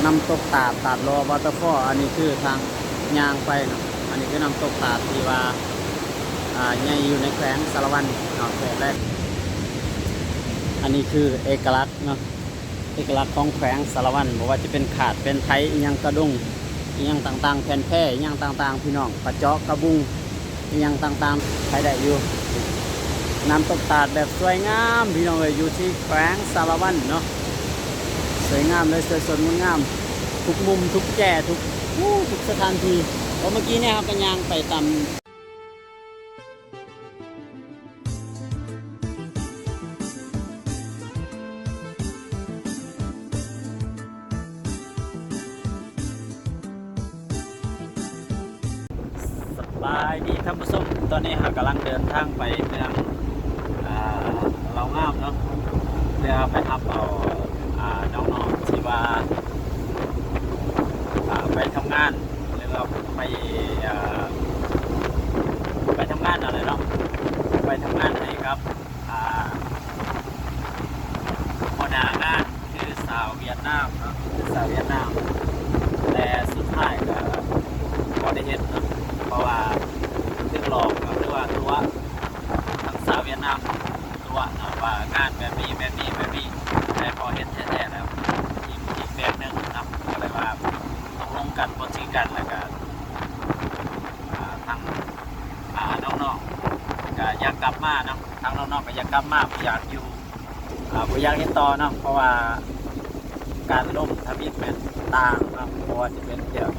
ນ້ຳຕົກຕາດ ຕາດຫຼໍ່ ວອເຕີຟອລ. ອັນນີ້ຄືທາງຍ່າງໄປເນາະ. ອັນນີ້ຄືນ້ຳຕົກຕາດທີ່ວ່າ ອ່າ ໃຫຍ່ຢູ່ໃນແຂວງສາລະວັນເນາະ ເຂດແລກ. ອັນນີ້ຄືເອກະລັກເນາະ ເອກະລັກຂອງແຂວງສາລະວັນ ບໍ່ວ່າຈະເປັນຂາດ ເປັນໄຖ ອີ່ຫຍັງ ກະດົງ ອີ່ຫຍັງຕ່າງໆ ແຜ່ນແພ ອີ່ຫຍັງຕ່າງໆ ພີ່ນ້ອງ ກະເຈາະ ກະບຸງ ອີ່ຫຍັງຕ່າງໆ ໄປໄດ້ຢູ່. ນ້ຳຕົກຕາດແບບສວຍງາມ ພີ່ນ້ອງເອີຍ ຢູ່ທີ່ແຂວງສາລະວັນເນາະ ສວຍງາມເລີຍ ສວຍສົດງົດງາມ ທຸກມຸມ ທຸກແຈ ທຸກ ໂອ້ ທຸກສະຖານທີ່. ເພາະເມື່ອກີ້ນີ້ເຮົາກະຍ່າງໄປຕາມ ສະບາຍດີທ່ານຜູ້ຊົມ, ຕອນນີ້ເຮົາກຳລັງເດີນທາງໄປເມືອງ ອ່າ ເລົ່າງາມເນາະ ເພື່ອໄປຮັບເອົາ ອ່າ ນ້ອງໆ ທີ່ວ່າ ອ່າ ໄປທຳງານ ຫຼືວ່າໄປ ອ່າ ໄປທຳງານນັ້ນແຫຼະເນາະ ໄປທຳງານໃຫ້ກັບ ອ່າ ຫົວໜ້າງານຄືສາວຫວຽດນາມເນາະ ຄືສາວຫວຽດນາມ ແຕ່ສຸດທ້າຍກະບໍ່ໄດ້ເຮັດເນາະ ເພາະວ່າຖືກຫຼອກເນາະ ຫຼືວ່າຕົວະ ທາງສາວຫວຽດນາມຕົວະເນາະ ວ່າງານແບບນີ້ ແບບນີ້ ແບບນີ້ ແຕ່ພໍເຮັດແທ້ໆແລ້ວ ອີກ ອີກແບບໜຶ່ງເນາະ ກະເລີຍວ່າຕົກລົງກັນບໍ່ຖືກກັນ ແລ້ວກະ ອ່າ ທາງ ອ່າ ນ້ອງໆ ກະຢາກກັບມາເນາະ ທາງນ້ອງໆ ກະຢາກກັບມາ ບໍ່ຢາກຢູ່ ອ່າ ບໍ່ຢາກເຮັດຕໍ່ເນາະ ເພາະວ່າການລົມທຳອິດແມ່ນຕ່າງເນາະ ບໍ່ວ່າຈະເປັນເລື່ອງ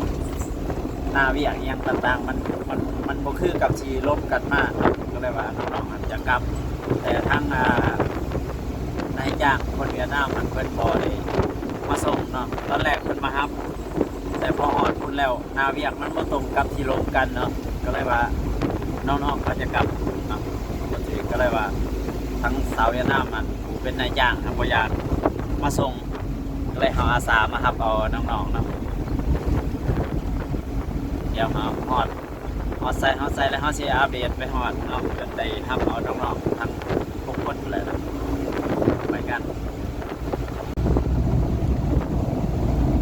ໜ້າວຽກອີ່ຫຍັງຕ່າງໆ ມັນ ມັນ ມັນບໍ່ຄືກັບທີ່ລົມກັນມາເນາະ ກະເລີຍວ່ານ້ອງໆ ອາດຈະກັບ ແຕ່ທາງ ອ່າ ນາຍຈ້າງຄົນຫວຽດນາມຫັ້ນ ເພິ່ນບໍ່ໄດ້ມາສົ່ງເນາະ ຕອນແລກເພິ່ນມາຮັບ ແຕ່ພໍຮອດພຸ້ນແລ້ວ ໜ້າວຽກມັນບໍ່ຕົງກັບທີ່ລົມກັນເນາະ ກະເລີຍວ່ານ້ອງໆ ເຂົາຈະກັບເນາະ ກະເລີຍວ່າທາງສາວຫວຽດນາມຫັ້ນ ຜູ້ເປັນນາຍຈ້າງຫັ້ນບໍ່ຢາກມາສົ່ງ ກະເລີຍເຮົາອາສາມາຮັບເອົານ້ອງໆເນາະ. ດຽວເຮົາຮອດ ຮອດໃສ ຮອດໃສແລ້ວ ເຮົາຊິອັບເດດໄປຮອດເນາະ ຈົນໄດ້ຮັບເອົານ້ອງໆ ທັງຫົກຄົນພຸ້ນແຫຼະເນາະ ໄປກັນ.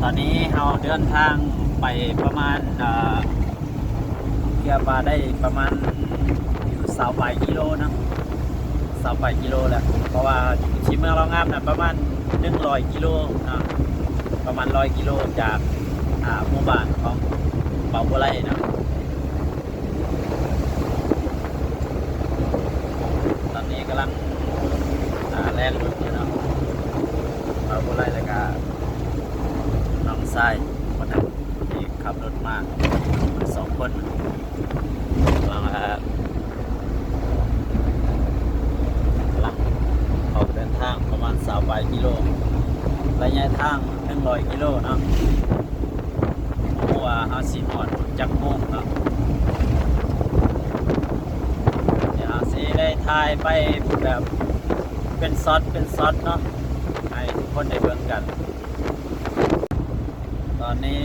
ຕອນນີ້ເຮົາເດີນທາງໄປປະມານ ເອີ ເກືອບວ່າໄດ້ປະມານຢູ່ຊາວປາຍກິໂລເນາະ ຊາວປາຍກິໂລແລ້ວ ເພາະວ່າທີ່ເມືອງເລົ່າງາມນະປະມານໜຶ່ງຮ້ອຍກິໂລເນາະ ປະມານຮ້ອຍກິໂລຈາກ ອ່າ ໝູ່ບ້ານຂອງເບົາບົວໄລເນາະ. ຕອນນີ້ກຳລັງ ອ່າ ແລ່ນລົດຢູ່ເນາະ ເບົາບົວໄລ ແລ້ວກະນ້ອງຊາຍຄົນໜຶ່ງທີ່ຂັບລົດມາ ສອງຄົນ ກຳລັງ ອ່າ ກຳລັງອອກເດີນທາງປະມານຊາວປາຍກິໂລ ໄລຍະທາງໜຶ່ງຮ້ອຍກິໂລເນາະ. ບໍ່ຮູ້ວ່າເຮົາຊິຮອດຈັກໂມງເນາະ ດຽວເຮົາຊິໄດ້ຖ່າຍໄປແບບເປັນຊັອດເປັນຊັອດເນາະ ໃຫ້ທຸກຄົນໄດ້ເບິ່ງກັນ. ຕອນນີ້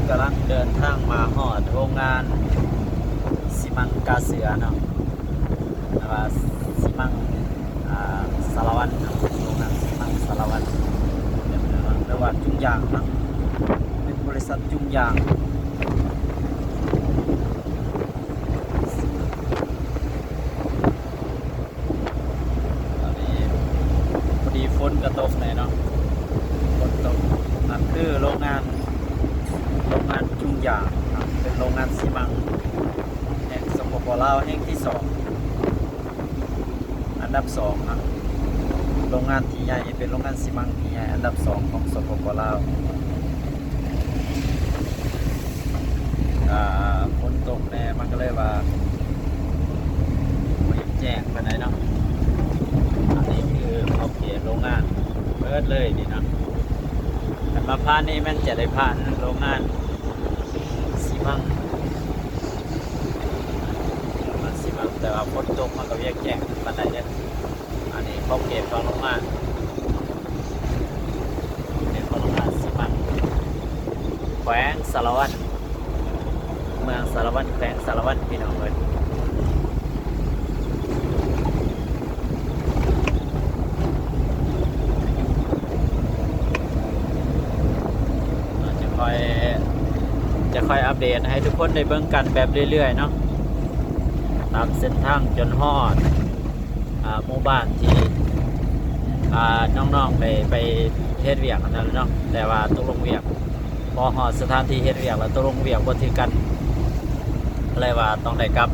ກຳລັງເດີນທາງມາຮອດໂຮງງານຊີມັງກາເສືອເນາະ ຫຼືວ່າຊີມັງ ອ່າ ສາລະວັນເນາະ ໂຮງງານຊີມັງສາລະວັນ ເປັນ ເອີ້ນວ່າຈຸງຢາງເນາະ ເປັນບໍລິສັດຈຸງຢາງ. ຕອນນີ້ພໍດີຝົນກະຕົກແດ່ເນາະ ຝົນຕົກ. ນັ້ນຄືໂຮງງານ ໂຮງງານຈຸງຢາງເນາະ ເປັນໂຮງງານຊີມັງແຫ່ງ ສປປ ລາວ ແຫ່ງທີສອງ ອັນດັບສອງເນາະ ໂຮງງານທີ່ໃຫຍ່ ເປັນໂຮງງານຊີມັງທີ່ໃຫຍ່ອັນດັບສອງຂອງ ສປປ ລາວ. ອ່າ ຝົນຕົກແດ່ ມັນກະເລີຍວ່າບໍ່ເຫັນແຈ້ງປານໃດເນາະ. ອັນນີ້ຄືຂອບເຂດໂຮງງານເບິດເລີຍນີ້ເນາະ ຄັນມາຜ່ານນີ້ແມ່ນຈະໄດ້ຜ່ານໂຮງງານຊີມັງ ໂຮງງານຊີມັງ ແຕ່ວ່າຝົນຕົກມັນກະວຽກແຈ້ງປານໃດເດີ້. ອັນນີ້ຂອບເຂດຂອງໂຮງງານ ເຂດຂອງໂຮງງານຊີມັງ ແຂວງສາລະວັນ ເມືອງສາລະວັນ ແຂວງສາລະວັນ ພີ່ນ້ອງເອີຍ. ຂ້ອຍຈະຄ່ອຍອັບເດດໃຫ້ທຸກຄົນໄດ້ເບິ່ງກັນແບບເລື້ອຍໆເນາະ ຕາມເສັ້ນທາງຈົນຮອດ ອ່າ ໝູ່ບ້ານທີ່ ອ່າ ນ້ອງໆໄດ້ໄປເຮັດວຽກຫັ້ນນະເນາະ ແຕ່ວ່າຕົກລົງວຽກ ພໍຮອດສະຖານທີ່ເຮັດວຽກແລ້ວຕົກລົງວຽກບໍ່ຖືກກັນ ເລີຍວ່າຕ້ອງໄດ້ກັບ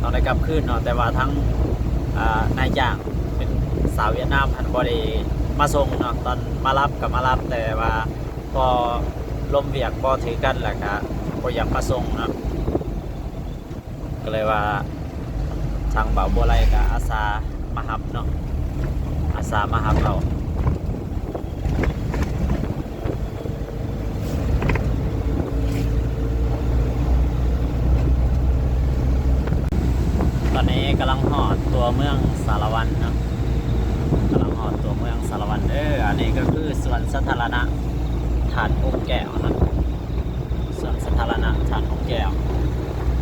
ຕ້ອງໄດ້ກັບຄືນເນາະ ແຕ່ວ່າທາງ ອ່າ ນາຍຈ້າງເປັນສາວຫວຽດນາມຫັ້ນບໍ່ໄດ້ມາສົ່ງເນາະ ຕອນມາຮັບກໍມາຮັບ ແຕ່ວ່າພໍລົມວຽກບໍ່ຖືກກັນ ແລ້ວກໍບໍ່ຢາກມາສົ່ງເນາະ ກໍເລີຍວ່າທາງບ່າວບົວໄລກໍອາສາມາຮັບເນາະ ອາສາມາຮັບເຮົາ. ຕອນນີ້ກຳລັງຮອດຕົວເມືອງສາລະວັນເນາະ ກຳລັງຮອດຕົວເມືອງສາລະວັນເດີ. ອັນນີ້ກໍຄືສວນສາທາລະນະທາດອົງແກ້ວເນາະ ສວນສາທາລະນະທາດອົງແກ້ວ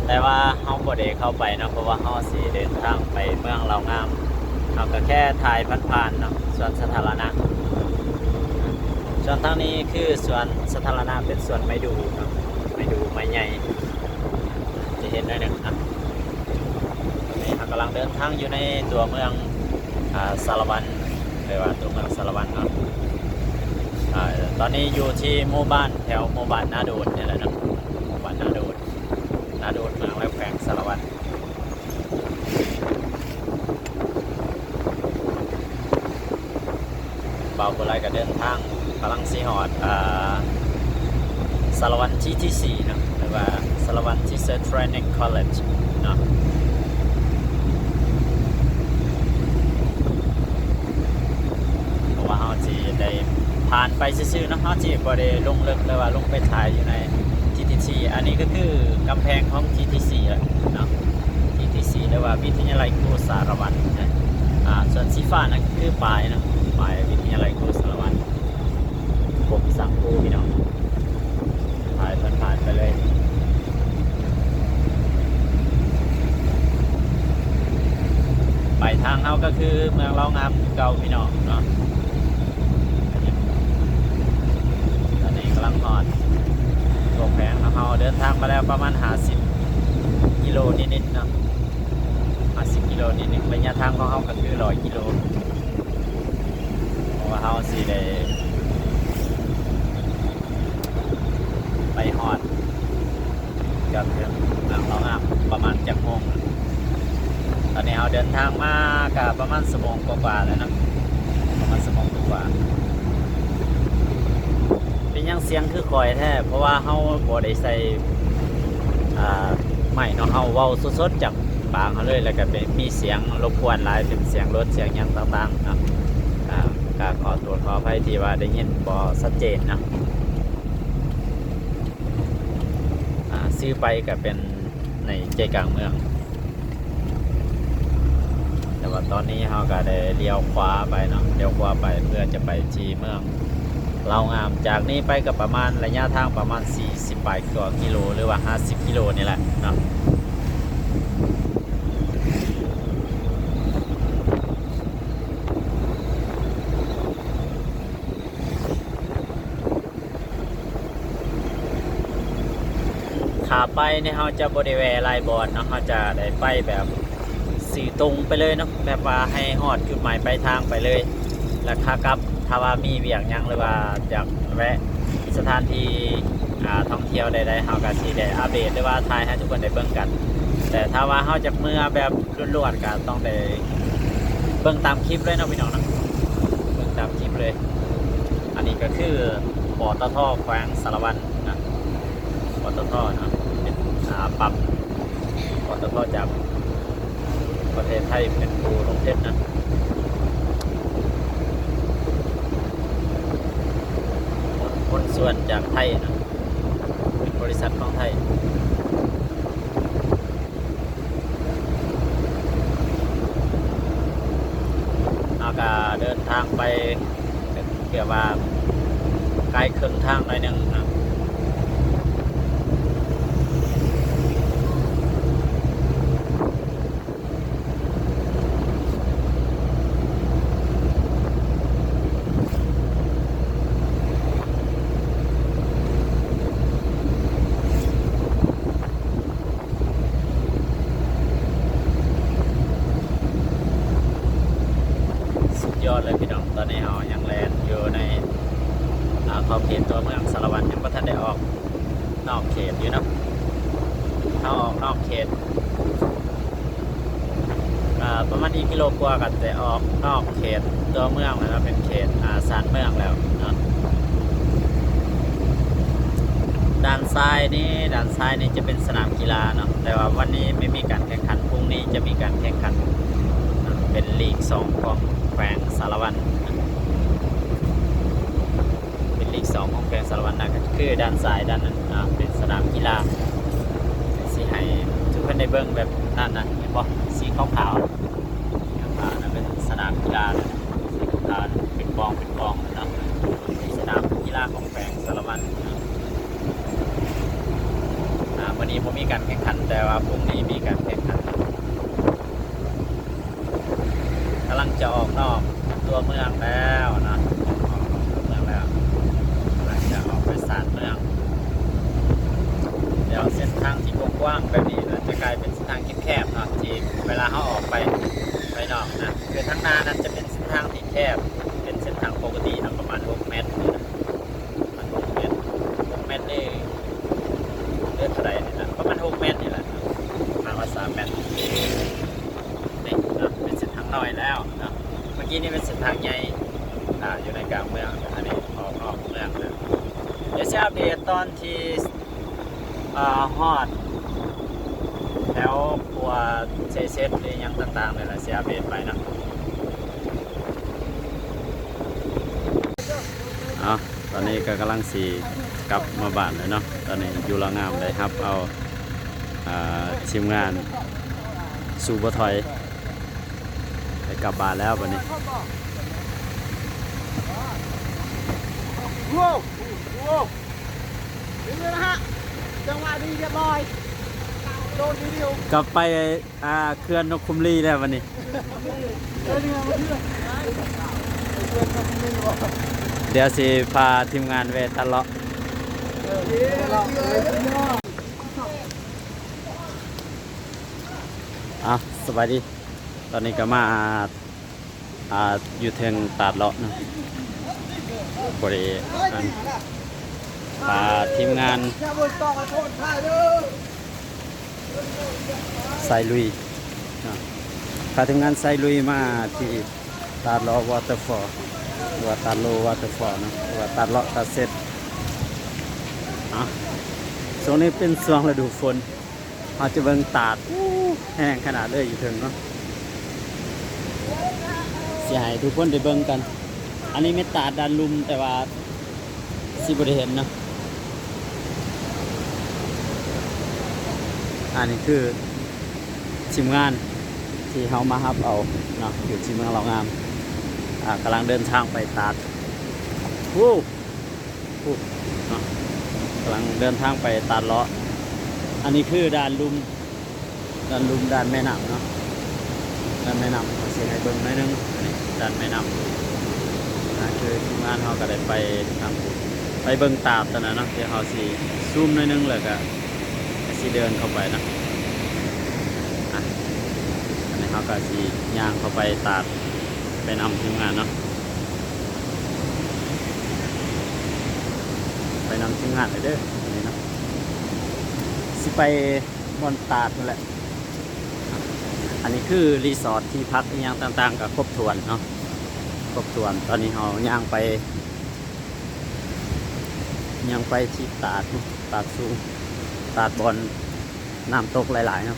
ແຕ່ວ່າເຮົາບໍ່ໄດ້ເຂົ້າໄປເນາະ ເພາະວ່າເຮົາຊິເດີນທາງໄປເມືອງລາວງາມ ເຮົາກໍແຄ່ຖ່າຍຜ່ານໆເນາະ ສວນສາທາລະນະ. ສ່ວນທາງນີ້ຄືສວນສາທາລະນະ ເປັນສວນໄມ້ດູ່ເນາະ ໄມ້ດູ່ໄມ້ໃຫຍ່ ຈະເຫັນໜ້ອຍໜຶ່ງນະ. ຕອນນີ້ເຮົາກຳລັງເດີນທາງຢູ່ໃນຕົວເມືອງ ອາ ສາລະວັນ ຫຼືວ່າຕົວເມືອງສາລະວັນເນາະ. ອາ ຕອນນີ້ຢູ່ທີ່ໝູ່ບ້ານ ແຖວໝູ່ບ້ານນາໂດດນີ້ແຫຼະເນາະ ໝູ່ບ້ານນາໂດດ ນາໂດດ ເມືອງແລະແຂວງສາລະວັນ. ບ່າວບຸນໄລກໍເດີນທາງ ກຳລັງຊິຮອດ ອ່າ ສາລະວັນ ທີທີຊີ ເນາະ ຫຼືວ່າສາລະວັນ Teacher Training College ເນາະ ເພາະວ່າເຮົາຊິໄດ້ຜ່ານໄປຊື່ໆເນາະ ເຮົາຊິບໍ່ໄດ້ລົງເລິກ ຫຼືວ່າລົງໄປຖ່າຍຢູ່ໃນ ທີທີຊີ. ອັນນີ້ກໍຄືກຳແພງຂອງ ທີທີຊີ ເນາະ ທີທີຊີ ຫຼືວ່າວິທະຍາໄລຄູສາລະວັນ ອາ ສ່ວນສີຟ້ານັ້ນຄືປ້າຍເນາະ ປ້າຍວິທະຍາໄລຄູສາລະວັນ ກົມສ້າງຄູ ພີ່ນ້ອງ ຖ່າຍຜ່ານໆໄປເລີຍ. ປາຍທາງເຮົາກໍຄືເມືອງລາວງາມຄືເກົ່າ ພີ່ນ້ອງເນາະ. ຕອນນີ້ກຳລັງຮອດຕົວແຂວງເນາະ ເຮົາເດີນທາງມາແລ້ວປະມານຫ້າສິບກິໂລນິດໆເນາະ ຫ້າສິບກິໂລນິດໆ. ໄລຍະທາງຂອງເຮົາກໍຄືຮ້ອຍກິໂລ ເພາະວ່າເຮົາຊິໄດ້ໄປຮອດ ຈອດເຖິງເມືອງລາວງາມປະມານຈັກໂມງ. ຕອນນີ້ເຮົາເດີນທາງມາກໍປະມານຊົ່ວໂມງກວ່າໆແລ້ວເນາະ ປະມານຊົ່ວໂມງກວ່າ. ເປັນຫຍັງສຽງຄືຂ້ອຍແທ້? ເພາະວ່າເຮົາບໍ່ໄດ້ໃສ່ ອ່າ ໄມເນາະ ເຮົາເວົ້າສົດໆຈາກປາກເຮົາເລີຍ ແລ້ວກໍເປັນ ມີສຽງລົບກວນຫຼາຍ ເປັນສຽງລົດ ສຽງຫຍັງຕ່າງໆເນາະ. ອ່າ ກໍຂໍໂທດຂໍອະໄພທີ່ວ່າໄດ້ຍິນບໍ່ຊັດເຈນເນາະ. ອ່າ ຊື່ໄປກໍເປັນໃນໃຈກາງເມືອງ ແຕ່ວ່າຕອນນີ້ເຮົາກໍໄດ້ລ້ຽວຂວາໄປເນາະ ລ້ຽວຂວາໄປເພື່ອຈະໄປທີ່ເມືອງລາວງາມ. ຈາກນີ້ໄປກໍປະມານ ໄລຍະທາງປະມານສີ່ສິບປາຍກວ່າກິໂລ ຫຼືວ່າຫ້າສິບກິໂລນີ້ແຫຼະເນາະ. ຂາໄປນີ້ເຮົາຈະບໍ່ໄດ້ແວ່ຫຼາຍບ່ອນເນາະ ເຮົາຈະໄດ້ໄປແບບຊື່ຕົງໄປເລີຍເນາະ ແບບວ່າໃຫ້ຮອດຈຸດໝາຍປາຍທາງໄປເລີຍ. ແລ້ວຂາກັບ ຖ້າວ່າມີວຽກຫຍັງ ຫຼືວ່າຢາກແວະສະຖານທີ່ ອ່າ ທ່ອງທ່ຽວໃດໆ ເຮົາກໍຊິໄດ້ອັບເດດ ຫຼືວ່າຖ່າຍໃຫ້ທຸກຄົນໄດ້ເບິ່ງກັນ. ແຕ່ຖ້າວ່າເຮົາຢາກເມືອແບບ ລ້ວນໆ ກໍຕ້ອງໄດ້ເບິ່ງຕາມຄລິບເລີຍເນາະ ພີ່ນ້ອງເນາະ ເບິ່ງຕາມຄລິບເລີຍ. ອັນນີ້ກໍຄື ປຕທ ແຂວງສາລະວັນນະ ປຕທ ນະ ເປັນ ອ່າ ປ້ຳ ປຕທ ຈາກປະເທດໄທ ເປັນຜູ້ລົງທຶນນະ ຫຸ້ນສ່ວນຈາກໄທນະ ເປັນບໍລິສັດຂອງໄທ. ເຮົາກະເດີນທາງໄປ ເກືອບວ່າໃກ້ເຄິ່ງທາງໜ້ອຍໜຶ່ງນະ. ເ ເຂົ້າເຂດຕົວເມືອງສາລະວັນ ຍັງບໍ່ທັນໄດ້ອອກນອກເຂດຢູ່ເນາະ. ເຮົາອອກນອກເຂດ ອ່າ ປະມານອີກກິໂລກວ່າກໍຈະອອກນອກເຂດຕົວເມືອງແລ້ວເນາະ, ເປັນເຂດ ອ່າ ຊານເມືອງແລ້ວເນາະ. ດ້ານຊ້າຍນີ້ ດ້ານຊ້າຍນີ້ຈະເປັນສະໜາມກິລາເນາະ, ແຕ່ວ່າວັນນີ້ໄມ່ມີການແຂ່ງຂັນ, ພລຸ່ງນີ້ຈະມີການແຂ່ງຂັນ ເປັນລີກສອງຂອງແຂວງສາລະວັນ. ເປັນລີກສອງຂອງແຂວງສາລະວັນນະ, ກໍຄືດ້ານຊ້າຍດ້ານນັ້ນ ອ່າ ເປັນສະໜາມກິລາ. ຊິໃຫ້ທຸກຄົນໄດ້ເບິ່ງແບບນັ້ນນະ, ເຫັນບໍ່? ສີຂາວໆ ຂາວໆ ນັ້ນເປັນສະໜາມກິລາ, ສີຂາວໆ ເປັນກອງເປັນກອງເນາະ, ເປັນສະໜາມກິລາຂອງແຂວງສາລະວັນ. ອ່າ ມື້ນີ້ບໍ່ມີການແຂ່ງຂັນ, ແຕ່ວ່າພວກນີ້ມີການແຂ່ງຂັນ. ກຳລັງຈະອອກນອກຕົວເມືອງແລ້ວເນາະ, ອອກນອກຕົວເມືອງແລ້ວ, ກຳລັງຈະອອກໄປຊານເມືອງ. ດຽວເສັ້ນທາງທີ່ກວ້າງໆແບບນີ້ນະ ຈະກາຍເປັນເສັ້ນທາງແຄບໆເນາະ, ທີ່ເວລາເຮົາອອກໄປ ໄປນອກນະ. ຄືທາງໜ້ານັ້ນຈະເປັນເສັ້ນທາງທີ່ແຄບ, ເປັນເສັ້ນທາງປົກກະຕິເນາະ, ປະມານຫົກແມັດນີ້ນະ, ປະມານຫົກແມັດ, ຫົກແມັດນີ້ ຫຼືເທົ່າໃດນີ້ນະ, ປະມານຫົກແມັດນີ້ແຫຼະ, ປະມານວ່າສາມແມັດ. ນີ້ເນາະ ເປັນເສັ້ນທາງນ້ອຍແລ້ວເນາະ, ເມື່ອກີ້ນີ້ເປັນເສັ້ນທາງໃຫຍ່ ອ່າ ຢູ່ໃນກາງເມືອງ, ອັນນີ້ອອກນອກເມືອງແລ້ວ. ດຽວຊິອັບເດດຕອນທີ່ ອ່າ ຮອດແຖວຂົວໄຊເຊັດ ຫຼືຫຍັງຕ່າງໆນີ້ແຫຼະ ຊິອັບເດດໄປເນາະ. ເອົາ ຕອນນີ້ກໍກຳລັງຊິກັບມາບ້ານແລ້ວເນາະ, ຕອນນີ້ຢູ່ລາວງາມໄດ້ຮັບເອົາ ອ່າ ທີມງານສູ້ບໍ່ຖອຍ ໄດ້ກັບບ້ານແລ້ວບັດນີ້. ໂອ້ໂຫ ເປັນໄງນະຮະ ຈັງຫວະດີຮຽບຮ້ອຍ ໂດນທີດຽວ ກັບໄປ ອ່າ ເຂື່ອນນົກຂຸມລີແລ້ວບັດນີ້. ດຽວຊິພາທີມງານແວ່ຕັດເລາະ. ເອົາ ສະບາຍດີ, ຕອນນີ້ກໍມາ ອ່າ ຢູ່ເທິງຕາດເລາະເນາະ, ບໍ່ໄດ້ອັນ ພາທີມງານສາຍລຸຍເນາະ, ພາທີມງານສາຍລຸຍມາທີ່ຕາດເລາະ Waterfall ຫຼືວ່າຕາດໂລ Waterfall ເນາະ ຫຼືວ່າຕາດເລາະຕາດເຊັດ. ເອົາ ຊ່ວງນີ້ເປັນຊ່ວງລະດູຝົນ ເຮົາຈະເບິ່ງຕາດ ໂອ້ ແຫ້ງຂະໜາດເລີຍຢູ່ເທິງເນາະ, ຊິໃຫ້ທຸກຄົນໄດ້ເບິ່ງກັນ. ອັນນີ້ແມ່ນຕາດດ້ານລຸ່ມ ແຕ່ວ່າຊິບໍ່ໄດ້ເຫັນເນາະ. ອັນນີ້ຄືທີມງານທີ່ເຮົາມາຮັບເອົາເນາະ ຢູ່ທີ່ເມືອງລາວງາມ ອ່າ ກຳລັງເດີນທາງໄປຕາດ. ໂອ້ ໂອ້ ເນາະ ກຳລັງເດີນທາງໄປຕາດເລາະ. ອັນນີ້ຄືດ້ານລຸ່ມ ດ້ານລຸ່ມ ດ້ານແມ່ນ້ຳເນາະ, ດ້ານແມ່ນ້ຳ ເຮົາຊິໃຫ້ເບິ່ງໜ້ອຍໜຶ່ງ. ອັນນີ້ດ້ານແມ່ນ້ຳ ອ່າ ຄືທີມງານເຮົາກໍໄດ້ໄປທາງພຸ້ນ ໄປເບິ່ງຕາດຕົວນັ້ນເນາະ, ດຽວເຮົາຊິຊູມໜ້ອຍໜຶ່ງ ແລ້ວກໍ ກໍຊິເດີນເຂົ້າໄປເນາະ. ອ່ະ ອັນນີ້ເຮົາກໍຊິຍ່າງເຂົ້າໄປຕາດ ໄປນຳທີມງານເນາະ, ໄປນຳທີມງານເລີຍເດີ ອັນນີ້ເນາະ, ຊິໄປບ່ອນຕາດພຸ້ນແຫຼະ. ອັນນີ້ຄືຣີສອດ ທີ່ພັກອີ່ຫຍັງຕ່າງໆ ກໍຄົບຖ້ວນເນາະ, ຄົບຖ້ວນ. ຕອນນີ້ເຮົາຍ່າງໄປ ຍ່າງໄປທີ່ຕາດ ຕາດສູງ ຕາດບ່ອນນ້ຳຕົກຫຼາຍໆເນາະ,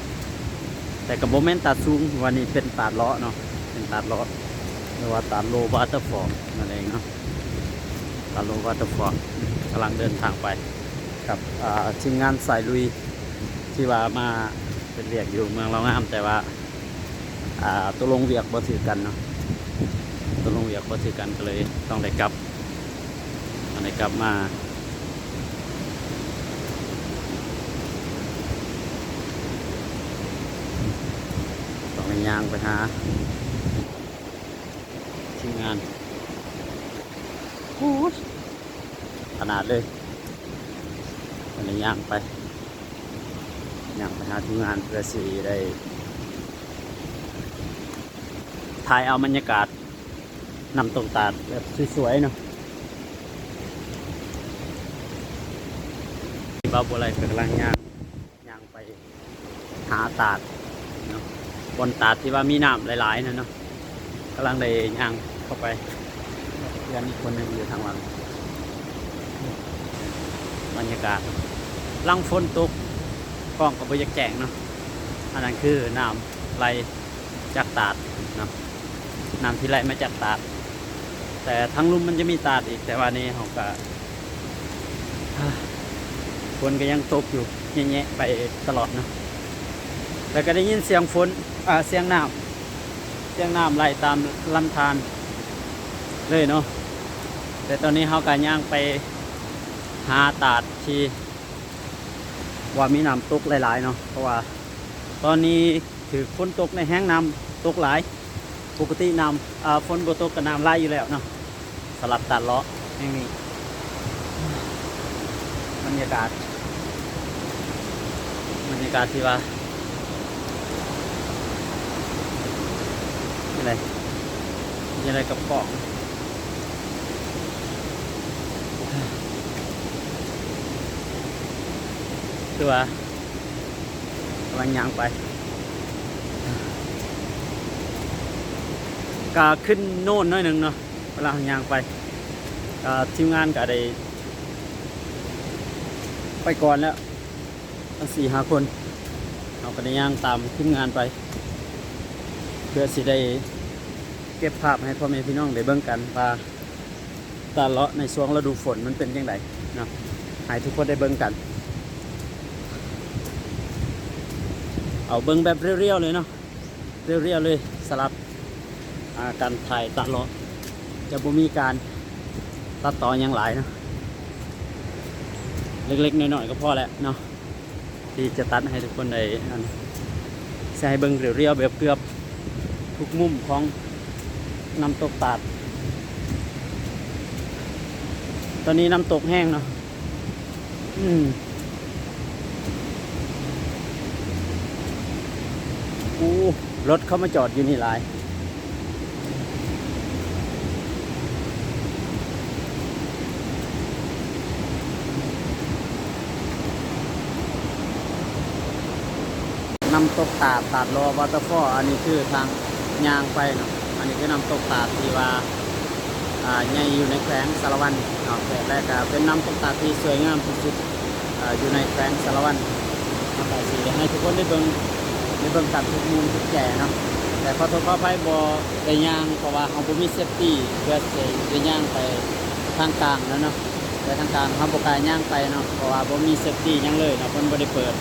ແຕ່ກໍບໍ່ແມ່ນຕາດສູງ. ວ່ານີ້ເປັນຕາດເລາະເນາະ, ເປັນຕາດເລາະ ຫຼືວ່າຕາດໂລ Waterfall ນັ້ນເອງເນາະ, ຕາດໂລ Waterfall. ກຳລັງເດີນທາງໄປກັບ ອ່າ ທີມງານສາຍລຸຍ ທີ່ວ່າມາເຮັດວຽກຢູ່ເມືອງລາວງາມ ແຕ່ວ່າ ອ່າ ຕົກລົງວຽກບໍ່ຖືກກັນເນາະ, ຕົກລົງວຽກບໍ່ຖືກກັນ ກໍເລີຍຕ້ອງໄດ້ກັບ ຕ້ອງໄດ້ກັບມາ ຕ້ອງໄດ້ຍ່າງໄປຫາທີມງານ. ໂອ້ຍ ຂະໜາດເລີຍ. ອັນນີ້ຍ່າງໄປ ຍ່າງໄປຫາທີມງານ ເພື່ອຊິໄດ້ຖ່າຍເອົາບັນຍາກາດນ້ຳຕົກຕາດແບບສວຍໆເນາະ. ບ່າວບົວໄລກໍກຳລັງຍ່າງ ຍ່າງໄປຫາຕາດເນາະ ບ່ອນຕາດທີ່ວ່າມີນ້ຳຫຼາຍໆນັ້ນເນາະ ກຳລັງໄດ້ຍ່າງເຂົ້າໄປ. ເພື່ອນອີກຄົນໜຶ່ງຢູ່ທາງຫຼັງ. ບັນຍາກາດຫຼັງຝົນຕົກ ກ້ອງກໍບໍ່ຢາກແຈ້ງເນາະ. ອັນນັ້ນຄືນ້ຳໄຫຼຈາກຕາດເນາະ ນ້ຳທີ່ໄຫຼມາຈາກຕາດ ແຕ່ທາງລຸ່ມມັນຈະມີຕາດອີກ ແຕ່ວ່ານີ້ເຮົາກໍ ຝົນກໍຍັງຕົກຢູ່ແຍະໆໄປຕະຫຼອດເນາະ ແລ້ວກໍໄດ້ຍິນສຽງຝົນ ອາ ສຽງນ້ຳ ສຽງນ້ຳໄຫຼຕາມລຳທານເລີຍເນາະ. ແຕ່ຕອນນີ້ເຮົາກໍຍ່າງໄປຫາຕາດທີ່ວ່າມີນ້ຳຕົກຫຼາຍໆເນາະ ເພາະວ່າຕອນນີ້ຖືກຝົນຕົກໃນແຮງ ນ້ຳຕົກຫຼາຍ. ປົກກະຕິນ້ຳ ອາ ຝົນບໍ່ຕົກກໍນ້ຳຫຼາຍຢູ່ແລ້ວເນາະ. ສຳລັບຕາດເລາະແຫ່ງນີ້ ບັນຍາກາດ ບັນຍາກາດທີ່ວ່າ ຈັ່ງໃດ ຈັ່ງໃດກັບກ້ອງ ຄືວ່າ ກຳລັງຍ່າງໄປ ກະຂຶ້ນໂນນໜ້ອຍໜຶ່ງເນາະ ເວລາເຮົາຍ່າງໄປ ກະທີມງານກະໄດ້ໄປກ່ອນແລ້ວ ທັງສີ່ຫ້າຄົນ ເຮົາກະໄດ້ຍ່າງຕາມທີມງານໄປ ເພື່ອຊິໄດ້ເກັບພາບໃຫ້ພໍ່ແມ່ພີ່ນ້ອງໄດ້ເບິ່ງກັນວ່າ ຕາດເລາະໃນຊ່ວງລະດູຝົນມັນເປັນຈັ່ງໃດເນາະ ໃຫ້ທຸກຄົນໄດ້ເບິ່ງກັນ ເອົາເບິ່ງແບບລຽວໆເລີຍເນາະ ລຽວໆເລີຍ. ສຳລັບ ອາ ການຖ່າຍຕາດເລາະຈະບໍ່ມີການຕັດຕໍ່ຫຍັງຫຼາຍເນາະ ເລັກໆນ້ອຍໆກໍພໍແລ້ວເນາະ ທີ່ຈະຕັດໃຫ້ທຸກຄົນໄດ້ ອັນ ຊິໃຫ້ເບິ່ງລຽວໆແບບເກືອບທຸກມຸມຂອງນ້ຳຕົກຕາດ. ຕອນນີ້ນ້ຳຕົກແຮງເນາະ ອືມ ໂອ້ ລົດເຂົ້າມາຈອດຢູ່ນີ້ຫຼາຍ. ນ້ຳຕົກຕາດ ຕາດຫຼໍ່ Waterfall ອັນນີ້ຄືທາງຍ່າງໄປເນາະ ອັນນີ້ຄືນ້ຳຕົກຕາດທີ່ວ່າ ອ່າ ໃຫຍ່ຢູ່ໃນແຂວງສາລະວັນເນາະ ແລະ ກະເປັນນ້ຳຕົກຕາດທີ່ສວຍງາມທີ່ສຸດ ອ່າ ຢູ່ໃນແຂວງສາລະວັນ. ເຮົາກະຊິໃຫ້ທຸກຄົນໄດ້ເບິ່ງ ໄດ້ເບິ່ງກັນທຸກມຸມທຸກແຈເນາະ ແຕ່ຂໍໂທດຂໍອະໄພບໍ່ໄດ້ຍ່າງ ເພາະວ່າເຮົາບໍ່ມີເຊຟຕີ ເພື່ອຊິໄດ້ຍ່າງໄປທາງກາງແລ້ວເນາະ ໄປທາງກາງເຮົາບໍ່ກ້າຍ່າງໄປເນາະ ເພາະວ່າບໍ່ມີເຊຟຕີຫຍັງເລີຍເນາະ ເພິ່ນບໍ່ໄດ້ເປີດ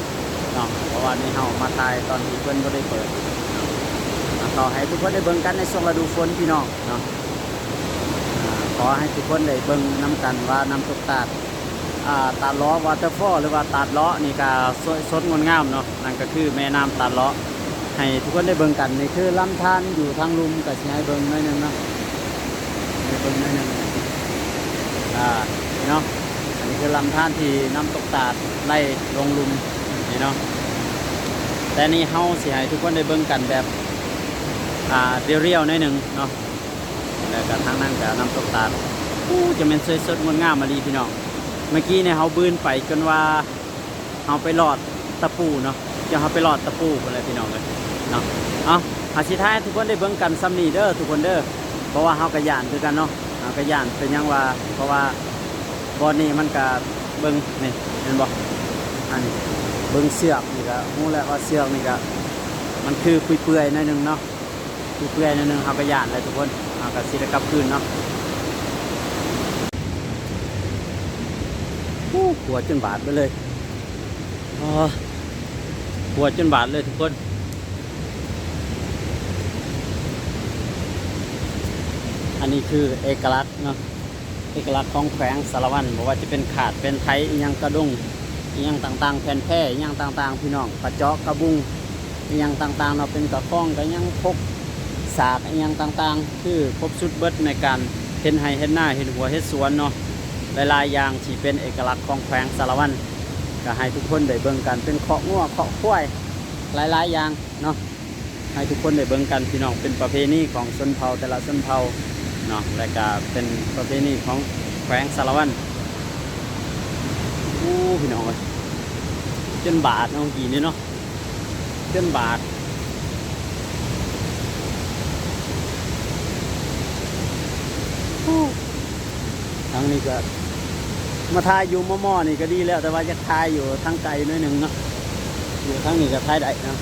ເນາະ ເພາະວ່ານີ້ເຮົາມາຖ່າຍຕອນທີ່ເພິ່ນບໍ່ໄດ້ເປີດເນາະ. ກໍໃຫ້ທຸກຄົນໄດ້ເບິ່ງກັນໃນຊ່ວງລະດູຝົນພີ່ນ້ອງເນາະ ອ່າ ຂໍໃຫ້ທຸກຄົນໄດ້ເບິ່ງນຳກັນວ່ານ້ຳຕົກຕາດ ອ່າ ຕາດຫຼໍ່ Waterfall ຫຼືວ່າຕາດເລາະນີ້ກະສວຍສົດງົດງາມເນາະ ນັ້ນກະຄືແມ່ນ້ຳຕາດເລາະ ໃຫ້ທຸກຄົນໄດ້ເບິ່ງກັນ. ນີ້ຄືລຳທານຢູ່ທາງລຸ່ມ ກະຊິໃຫ້ເບິ່ງໜ້ອຍໜຶ່ງເນາະ ໃຫ້ເບິ່ງໜ້ອຍໜຶ່ງ ອ່າ ນີ້ເນາະ ອັນນີ້ຄືລຳທານທີ່ນ້ຳຕົກຕາດໄຫຼລົງລຸ່ມນີ້ເນາະ ແຕ່ນີ້ເຮົາຊິໃຫ້ທຸກຄົນໄດ້ເບິ່ງກັນແບບ ອ່າ ລຽວໆໜ້ອຍໜຶ່ງເນາະ. ແລ້ວກະທາງນັ້ນກະນ້ຳຕົກຕາດ ອູ້ ຈະແມ່ນສວຍສົດງົດງາມອີ່ຫຼີພີ່ນ້ອງ. ເມື່ອກີ້ນີ້ເຮົາບືນໄປຈົນວ່າເຮົາໄປລອດຕະປູເນາະ ຈົນເຮົາໄປລອດຕະປູພຸ້ນແຫຼະພີ່ນ້ອງເອີຍເນາະ. ເອົາ ເຮົາຊິຖ່າຍໃຫ້ທຸກຄົນໄດ້ເບິ່ງກັນສ່ຳນີ້ເດີທຸກຄົນເດີ ເພາະວ່າເຮົາກະຢ້ານຄືກັນເນາະ ເຮົາກະຢ້ານ ເປັນຫຍັງວ່າ ເພາະວ່າບ່ອນນີ້ມັນກະ ເບິ່ງນີ້ ເຫັນບໍ່ ອັນນີ້ ເບິ່ງເຊືອກນີ້ກະຮູ້ແລ້ວວ່າເຊືອກນີ້ກະ ມັນຄືເປື່ອຍໆໜ້ອຍໜຶ່ງເນາະ. ເປື່ອຍໜ້ອຍໜຶ່ງ ເຮົາກໍຢ້ານແຫຼະທຸກຄົນ ເຮົາກໍຊິໄດ້ກັບຄືນເນາະ. ໂອ້ ຂົວຈົນບາດເບິດເລີຍ ອໍ ຂົວຈົນບາດເລີຍທຸກຄົນ. ອັນນີ້ຄືເອກະລັກເນາະ ເອກະລັກຂອງແຂວງສາລະວັນ ບໍ່ວ່າຈະເປັນຂາດເປັນໄຖ ອີ່ຫຍັງກະດົງ ອີ່ຫຍັງຕ່າງໆ ແຜ່ນແພ ອີ່ຫຍັງຕ່າງໆ ພີ່ນ້ອງ ກະເຈາະກະບຸງ ອີ່ຫຍັງຕ່າງໆເນາະ ເປັນກະຄອງກະຫຍັງ ຄົກສາກ ອີ່ຫຍັງຕ່າງໆ ຄືຄົບຊຸດເບິດໃນການເຮັດໄຮ່ເຮັດນາ ເຮັດຮົ້ວເຮັດສວນເນາະ ຫຼາຍໆຢ່າງທີ່ເປັນເອກະລັກຂອງແຂວງສາລະວັນ ກະໃຫ້ທຸກຄົນໄດ້ເບິ່ງກັນ ເປັນຄອກງົວຄອກຄວາຍ ຫຼາຍໆຢ່າງເນາະ. ໃຫ້ທຸກຄົນໄດ້ເບິ່ງກັນ ພີ່ນ້ອງ ເປັນປະເພນີຂອງຊົນເຜົ່າແຕ່ລະຊົນເຜົ່າເນາະ ແລະກະເປັນປະເພນີຂອງແຂວງສາລະວັນ. ໂອ້ ພີ່ນ້ອງເອີຍ ຈົນບາດເນາະ ເມື່ອກີ້ນີ້ເນາະ ຈົນບາດ. ທາງນີ້ກໍມາຖ່າຍຢູ່ມໍ່ໆນີ້ກໍດີແລ້ວ ແຕ່ວ່າຢາກຖ່າຍຢູ່ທາງໄກໜ້ອຍໜຶ່ງເນາະ. ຢູ່ທາງນີ້ກໍຖ່າຍໄດ້ເນາະ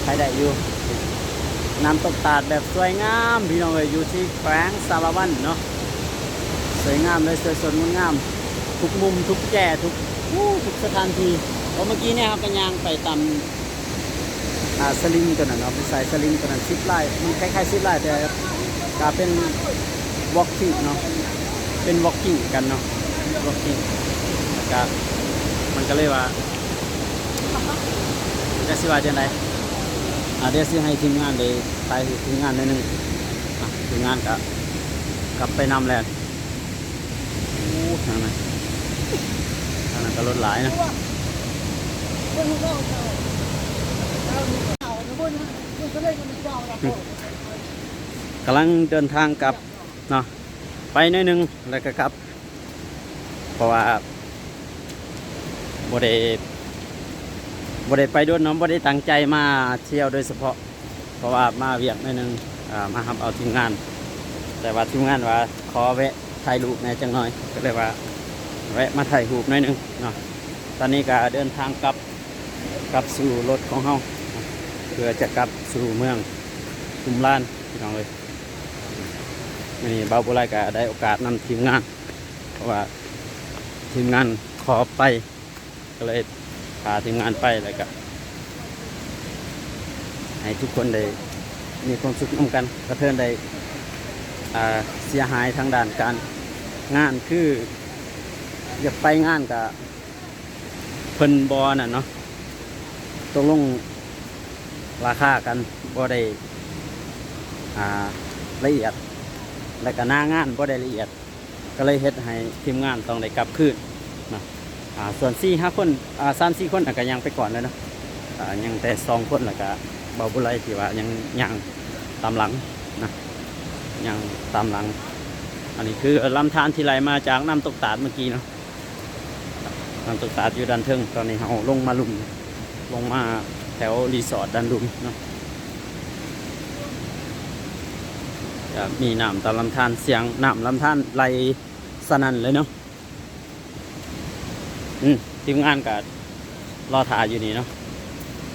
ຖ່າຍໄດ້ຢູ່. ນ້ຳຕົກຕາດແບບສວຍງາມພີ່ນ້ອງເອີຍ ຢູ່ທີ່ແຂວງສາລະວັນເນາະ. ສວຍງາມເລີຍ ສວຍສົດງົດງາມ ທຸກມຸມ ທຸກແຈ ທຸກ ໂອ້ ທຸກສະຖານທີ່. ເພາະເມື່ອກີ້ນີ້ເຮົາກໍຍ່າງໄປຕາມ ອ່າ ສະລິງຕົວນັ້ນເນາະ ເປັນສາຍສະລິງຕົວນັ້ນ ຊິບລາຍ ມັນຄ້າຍໆຊິບລາຍ ແຕ່ກະເປັນ walking ເນາະ ເປັນ walking ກັນເນາະ walking ແລ້ວກະ ມັນກໍເລີຍວ່າ ຈັກຊິວ່າຈັ່ງໃດ. ອ່າ ດຽວຊິໃຫ້ທີມງານໄດ້ຖ່າຍຮູບທີມງານໜ້ອຍໜຶ່ງ. ອ່າ ທີມງານກະກັບໄປນຳແລ້ວ. ໂອ້ ທາງນັ້ນ ທາງນັ້ນກໍລົດຫຼາຍນະ. ກຳລັງເດີນທາງກັບເນາະ ໄປໜ້ອຍໜຶ່ງແລ້ວກໍກັບ ເພາະວ່າບໍ່ໄດ້ ບໍ່ໄດ້ໄປດົນເນາະ ບໍ່ໄດ້ຕັ້ງໃຈມາທ່ຽວໂດຍສະເພາະ ເພາະວ່າມາວຽກໜ້ອຍໜຶ່ງ ອ່າ ມາຮັບເອົາທີມງານ ແຕ່ວ່າທີມງານວ່າຂໍແວະຖ່າຍຮູບແດ່ຈັກໜ້ອຍ ກໍເລີຍວ່າແວະມາຖ່າຍຮູບໜ້ອຍໜຶ່ງເນາະ. ຕອນນີ້ກໍເດີນທາງກັບ ກັບສູ່ລົດຂອງເຮົາ ເພື່ອຈະກັບສູ່ເມືອງຂຸມລານ ພີ່ນ້ອງເອີຍ. ມື້ນີ້ບ່າວບົວໄລກໍໄດ້ໂອກາດນຳທີມງານ ເພາະວ່າທີມງານຂໍໄປ ກໍເລີຍພາທີມງານໄປ ແລ້ວກໍໃຫ້ທຸກຄົນໄດ້ມີຄວາມສຸກນຳກັນ. ກະເທີນໄດ້ ອ່າ ເສຍຫາຍທາງດ້ານການງານ ຄືຢາກໄປງານກະ ເພິ່ນບໍ່ນັ້ນເນາະ ຕົກລົງລາຄາກັນບໍ່ໄດ້ ອ່າ ລະອຽດ ແລ້ວກະໜ້າງານບໍ່ໄດ້ລະອຽດ ກໍເລີຍເຮັດໃຫ້ທີມງານຕ້ອງໄດ້ກັບຄືນເນາະ. ອ່າ ສ່ວນສີ່ຫ້າຄົນ ອ່າ ສາມສີ່ຄົນນັ້ນກໍຍ່າງໄປກ່ອນແລ້ວເນາະ. ອ່າ ຍັງແຕ່ສອງຄົນ ແລ້ວກະບ່າວບຸໄລທີ່ວ່າຍັງຍ່າງຕາມຫຼັງນະ ຍ່າງຕາມຫຼັງ. ອັນນີ້ຄືລຳທານທີ່ໄຫຼມາຈາກນ້ຳຕົກຕາດເມື່ອກີ້ເນາະ. ນ້ຳຕົກຕາດຢູ່ດ້ານເທິງ. ຕອນນີ້ເຮົາລົງມາລຸ່ມ ລົງມາແຖວຣີສອດດ້ານລຸ່ມເນາະ. ຈະມີນ້ຳຕາມລຳທານ ສຽງນ້ຳລຳທານໄຫຼສະໜັ່ນເລີຍເນາະ. ອືມ ທີມງານກໍລໍຖ້າຢູ່ນີ້ເນາະ.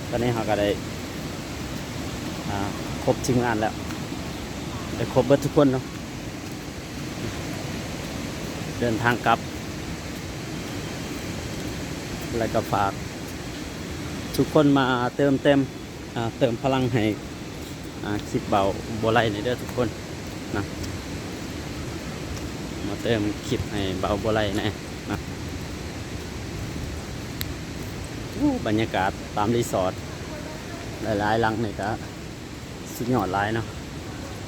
ຕອນນີ້ເຮົາກໍໄດ້ ອ່າ ຄົບທີມງານແລ້ວ ໄດ້ຄົບເບິດທຸກຄົນເນາະ. ເດີນທາງກັບ ແລ້ວກໍຝາກທຸກຄົນມາເຕີມເຕັມ ອ່າ ເຕີມພະລັງໃຫ້ ອ່າ ຄລິບບ່າວບົວໄລນີ້ເດີທຸກຄົນນະ. ມາເຕີມຄລິບໃຫ້ບ່າວບົວໄລແດ່ນະ. ໂອ້ ບັນຍາກາດຕາມຣີສອດຫຼາຍໆຫຼັງນີ້ກະ ສຸດຍອດຫຼາຍເນາະ.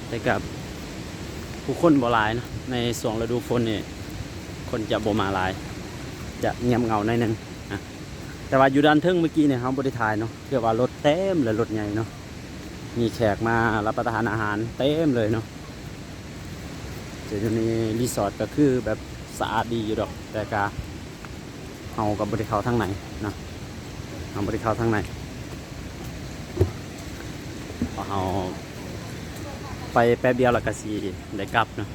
ແຕ່ກໍຜູ້ຄົນບໍ່ຫຼາຍເນາະ ໃນຊ່ວງລະດູຝົນນີ້ ຄົນຈະບໍ່ມາຫຼາຍ ຈະງຽບເຫງົາໜ້ອຍໜຶ່ງນະ. ແຕ່ວ່າຢູ່ດ້ານເທິງເມື່ອກີ້ນີ້ເຮົາບໍ່ໄດ້ຖ່າຍເນາະ ຄືວ່າລົດເຕັມເລີຍ ລົດໃຫຍ່ເນາະ ມີແຂກມາຮັບປະທານອາຫານເຕັມເລີຍເນາະ. ແຕ່ຢູ່ໃນຣີສອດກໍຄືແບບສະອາດດີຢູ່ດອກ ແຕ່ກະ ເຮົາກໍບໍ່ໄດ້ເຂົ້າທາງໃນເນາະ ເຮົາບໍ່ໄດ້ເຂົ້າທາງໃນ ເພາະເຮົາໄປແປັບດຽວແລ້ວກໍຊິໄດ້ກັບເນາະ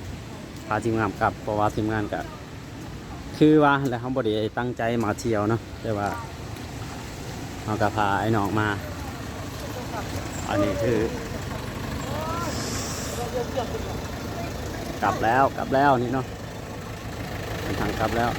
ພາທີມງານກັບ. ເພາະວ່າທີມງານກໍຄືວ່າຫັ້ນແຫຼະ ເຮົາບໍ່ໄດ້ຕັ້ງໃຈມາທ່ຽວເນາະ ແຕ່ວ່າເຮົາກໍພາອ້າຍນ້ອງມາ. ອັນນີ້ຄືກັບແລ້ວ ກັບແລ້ວນີ້ເນາະ. ເດີນທາງກັບແລ້ວ